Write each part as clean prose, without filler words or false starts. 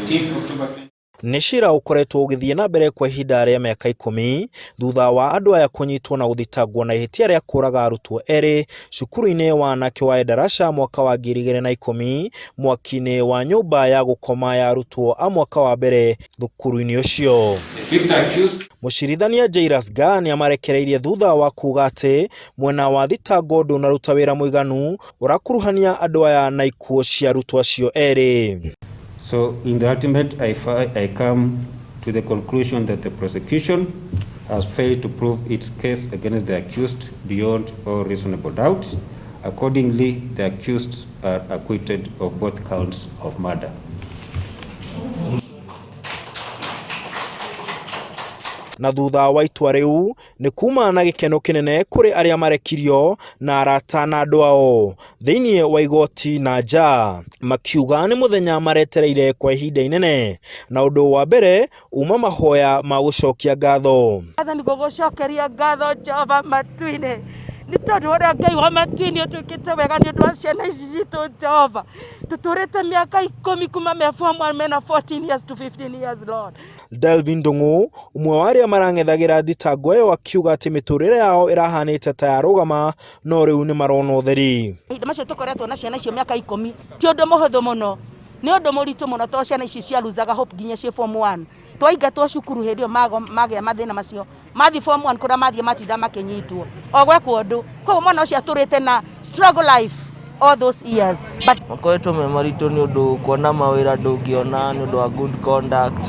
17th October 20. Nĩ cira ũkoretwo ũgĩthiĩ na mbere kwa ihinda rĩa mĩaka 10 thutha wa andũ aya kũnyitwo na gũthitangwo na ihĩtia rĩa kũraga arutwo erĩ cukuru-inĩ wa anake wa Endarasha mwaka wa 2010 mwaki-inĩ wa nyũmba ya gũkoma ya arutwo a mwaka wa mbere thukuru-inĩ ũcio. The fifth accused Mũcirithania Jairus Gaa nĩamarekereirie thutha wa kuga atĩ mwena wa thitango ndũnaruta wĩra mũiganu ũrakuruhania andũ aya na ikuũ cia arutwo acio erĩ. So in the ultimate, I come to the conclusion that the prosecution has failed to prove its case against the accused beyond all reasonable doubt. Accordingly, the accused are acquitted of both counts of murder. Na thutha wa itua rĩu nĩ kuma na gĩkeno kĩnene kũrĩ arĩa marekirio na arata na andũ ao thĩinĩ wa igoti na nja, makiuga nĩ mũthenya maretereire kwa ihinda inene, na ũndũ wa mbere uma mahoya ma gũcokia ngatho. Mwathani ngũgũcokeria ngatho Jehova matu-inĩ nĩ tondũ ũrĩa Ngai wa matu-inĩ ũtwĩkĩte wega nĩ ũndũ wa ciana ici citũ Jehova. Tũtũrĩte mĩaka 10 kuma me form 1 mena 14 years to 15 years Lord. Delvin Ndung'u, ũmwe wa arĩa marang'ethagĩra thitango ĩyo akiuga atĩ mĩtũrĩre yao ĩrahanĩte ta yarũgama no rĩu nĩ marona ũtheri. Mahinda macio tũkoretwo na ciana icio mĩaka 10 ti ũndũ mũhũthũ mũno, nĩ ũndũ mũritũ mũno tondũ ciana ici cialuzaga hope nginya ciĩ form 1. Twaingatwo cukuru hĩndĩ ĩyo magĩa mathĩna macio, mathiĩ form 1 kũrĩa mathiĩ matinda makĩnyitwo o gwekwo ũndũ. Koguo mwana ũcio atũrĩte na struggle life all those years. But makoretwo me maritũ nĩ ũndũ kuona mawĩra ndũngĩona nĩ ũndũ wa good conduct.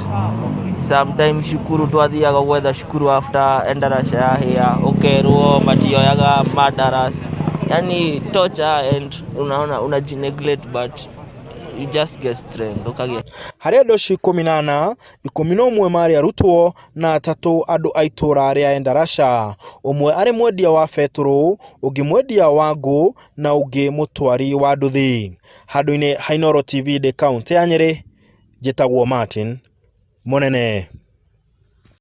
Sometimes cukuru twathiaga gwetha cukuru after endarasha yahĩa ũkerwo matioyaga murderers, yani torture and unaona unajineglect but you just get strength ũkagĩa. Harĩ andũ acio 14, 11 marĩ arutwo na 3 andũ a itũra rĩa Endarasha, ũmwe arĩ mwendia wa betũrũ, ũngĩ mwendia wa ngũ na ũngĩ mũtwari wa nduthi. Handũ-inĩ ha Inooro TV ndĩ kaũntĩ ya Nyĩrĩ, njĩtagwo Martin Mũnene.